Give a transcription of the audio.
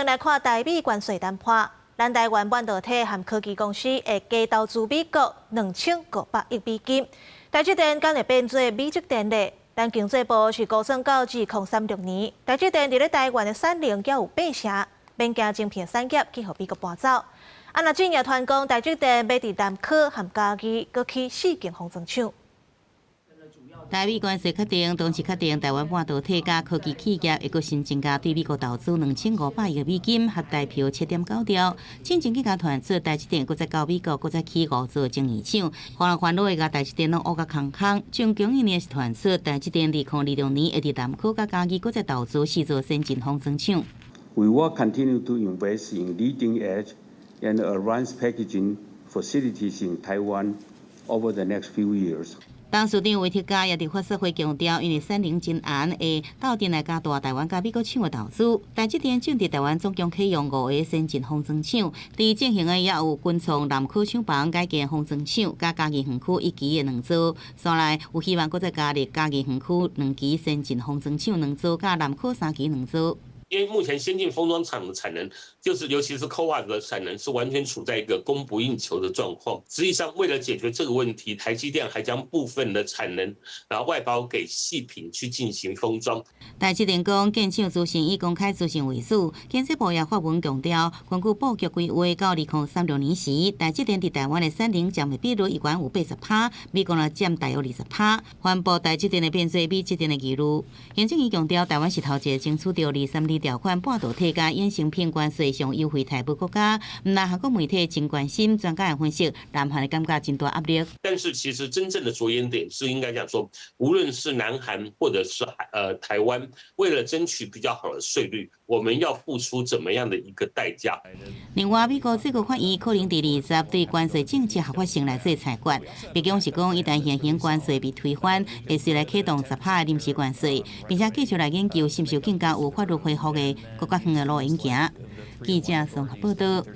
來看台美關稅談判，咱台灣半導體和科技公司會加投資美國2500億美金。台積電敢會變做美積電咧？咱經濟部是估算到2036年，台積電佇咧台灣的產能才有八成，免驚晶片產業去予美國搬走。啊，若進一傳講台積電欲佇南科和嘉義閣起四間封裝廠。台美關稅確定，同時確定台灣半導體佮科技企業會閣新增加對美國投資2500億美金，合台票7.9兆。進前更加傳出台積電閣再到美國，閣再起五座晶圓廠，予人煩惱會共台積電攏烏甲空空。上強硬的是傳出台積電2026年會佇南科佮嘉義閣再投資四座先進封裝廠。 We will continue to invest in leading edge and advanced packaging facilities in Taiwan over the next few years. 董事長威特嘉也佇發說會強調，因為產能真絚，會鬥陣來加大台灣佮美國廠的投資。台積電正佇台灣總共啟用五个先進封裝廠，佇進行的也有軍創南科廠房改建封裝廠，佮嘉義園區一期的兩座，紲來有希望閣再加入嘉義園區兩期先進封裝廠兩座，佮南科三期兩座。因為目前先進封裝廠的產能，就是尤其是 CoWoS 的產能，是完全處在一個供不應求的狀況。實際上，為了解決這個問題，台積電還將部分的產能，然後外包給矽品去進行封裝。台積電講，建廠資訊以公開資訊為主。經濟部也發文強調，根據布局規劃，到2036年時，台積電佇台灣的產能佔的比率依然有80趴，美國若佔大約20趴。反駁台積電會變做美積電的疑慮。行政院強調，台灣是頭一個爭取著232條款半導體佮衍生品關稅上優惠待遇國家，毋但韓國媒體真關心，專家也分析，南韓會感覺真大壓力。但是其實真正的著眼點是應該講說，無論是南韓或者是台灣，為了爭取比較好的稅率，我們要付出怎麼樣的一個代價？另外，美國最高法院可能佇20對關稅政策合法性來做裁決。白宮是講，一旦現行關稅被推翻，會隨來啟動10趴的臨時關稅，並且繼續來研究是毋是有更加有法律恢復的閣較遠的路用行。記者綜合報導。